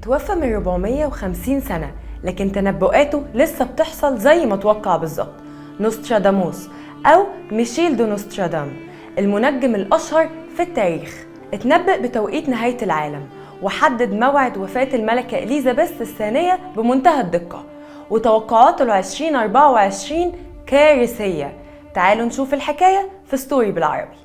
اتوفى من 450 سنة، لكن تنبؤاته لسه بتحصل زي ما توقع بالظبط. نوستراداموس أو ميشيل دو نوسترادام، المنجم الأشهر في التاريخ، اتنبأ بتوقيت نهاية العالم وحدد موعد وفاة الملكة إليزابيث الثانية بمنتهى الدقة، وتوقعاته ل 2024 كارثية. تعالوا نشوف الحكاية في story بالعربي.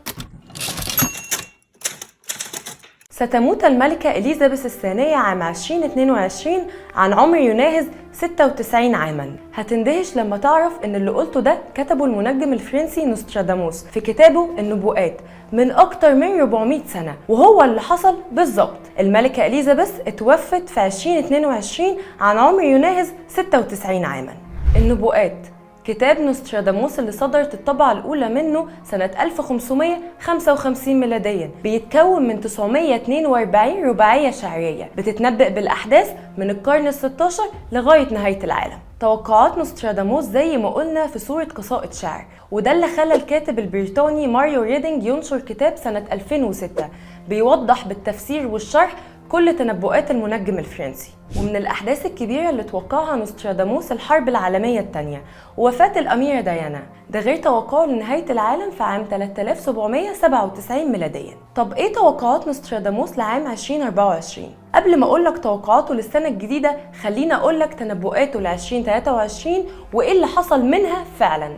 ستموت الملكة إليزابيث الثانية عام 2022 عن عمر يناهز 96 عاما. هتندهش لما تعرف ان اللي قلته ده كتبه المنجم الفرنسي نوستراداموس في كتابه النبوءات من اكتر من 400 سنة، وهو اللي حصل بالظبط. الملكة إليزابيث اتوفت في 2022 عن عمر يناهز 96 عاما. النبوءات، كتاب نوستراداموس اللي صدرت الطبعة الأولى منه سنة 1555 ميلاديا، بيتكون من 942 رباعية شعرية بتتنبأ بالأحداث من القرن ال16 لغاية نهاية العالم. توقعات نوستراداموس زي ما قلنا في صورة قصائد شعر، وده اللي خلى الكاتب البريطاني ماريو ريدنج ينشر كتاب سنة 2006 بيوضح بالتفسير والشرح كل تنبؤات المنجم الفرنسي. ومن الأحداث الكبيرة اللي توقعها نوستراداموس الحرب العالمية الثانية ووفاة الأميرة ديانا، ده غير توقعه لنهاية العالم في عام 3797 ميلاديا. طب إيه توقعات نوستراداموس لعام 2024؟ قبل ما أقولك توقعاته للسنة الجديدة، خلينا أقولك تنبؤاته ل 2023 وإيه اللي حصل منها فعلا.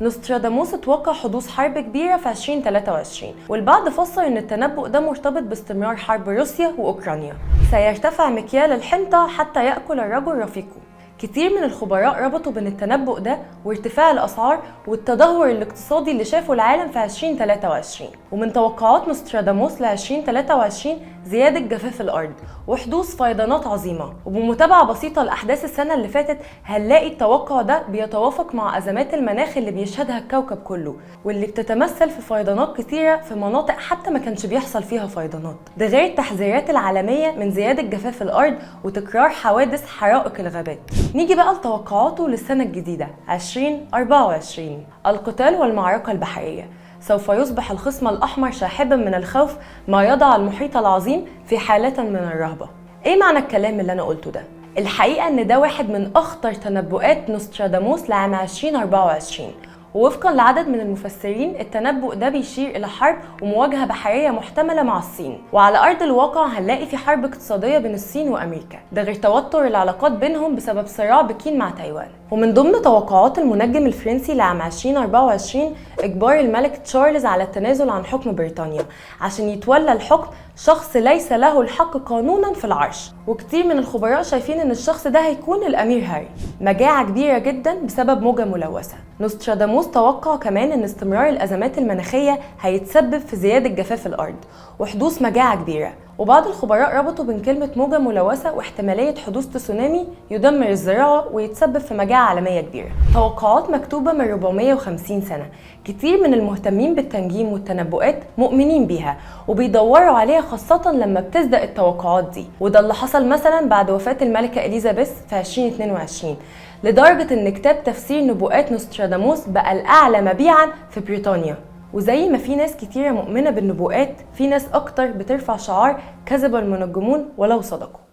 نوستراداموس اتوقع حدوث حرب كبيرة في 2023، والبعض فسر ان التنبؤ ده مرتبط باستمرار حرب روسيا وأوكرانيا. سيرتفع مكيال الحنطة حتى يأكل الرجل رفيقه. كتير من الخبراء ربطوا بين التنبؤ ده وارتفاع الأسعار والتدهور الاقتصادي اللي شافه العالم في 2023. ومن توقعات نوستراداموس ل 2023 زيادة جفاف الأرض وحدوث فيضانات عظيمة. وبمتابعة بسيطة لأحداث السنة اللي فاتت هنلاقي التوقع ده بيتوافق مع أزمات المناخ اللي بيشهدها الكوكب كله، واللي بتتمثل في فيضانات كتيرة في مناطق حتى ما كانش بيحصل فيها فيضانات، ده غير التحذيرات العالمية من زيادة جفاف الأرض وتكرار حوادث حرائق الغابات. نيجي بقى لتوقعاته للسنة الجديدة 2024. القتال والمعركة البحرية، سوف يصبح الخصم الأحمر شاحبا من الخوف، ما يضع المحيط العظيم في حالة من الرهبة. إيه معنى الكلام اللي أنا قلته ده؟ الحقيقة إن ده واحد من أخطر تنبؤات نوستراداموس لعام 2024، ووفقا لعدد من المفسرين التنبؤ ده بيشير إلى حرب ومواجهة بحرية محتملة مع الصين. وعلى أرض الواقع هنلاقي في حرب اقتصادية بين الصين وأمريكا، ده غير توتر العلاقات بينهم بسبب صراع بكين مع تايوان. ومن ضمن توقعات المنجم الفرنسي لعام 2024 إجبار الملك تشارلز على التنازل عن حكم بريطانيا عشان يتولى الحكم شخص ليس له الحق قانونا في العرش، وكتير من الخبراء شايفين ان الشخص ده هيكون الأمير هاري. مجاعة كبيرة جدا بسبب موجة ملوثة. نوستراداموس توقع كمان ان استمرار الأزمات المناخية هيتسبب في زيادة جفاف الأرض وحدوث مجاعة كبيرة. وبعض الخبراء ربطوا بين كلمة موجة ملوثة واحتمالية حدوث تسونامي يدمر الزراعة ويتسبب في مجاعة عالمية كبيرة. توقعات مكتوبة من 450 سنة، كتير من المهتمين بالتنجيم والتنبؤات مؤمنين بيها وبيدوروا عليها، خاصة لما بتصدق التوقعات دي. وده اللي حصل مثلا بعد وفاة الملكة إليزابيث في 2022، لدرجة ان كتاب تفسير نبوءات نوستراداموس بقى الأعلى مبيعا في بريطانيا. وزي ما في ناس كتيرة مؤمنة بالنبوءات، في ناس أكتر بترفع شعار كذب المنجمون ولو صدقوا.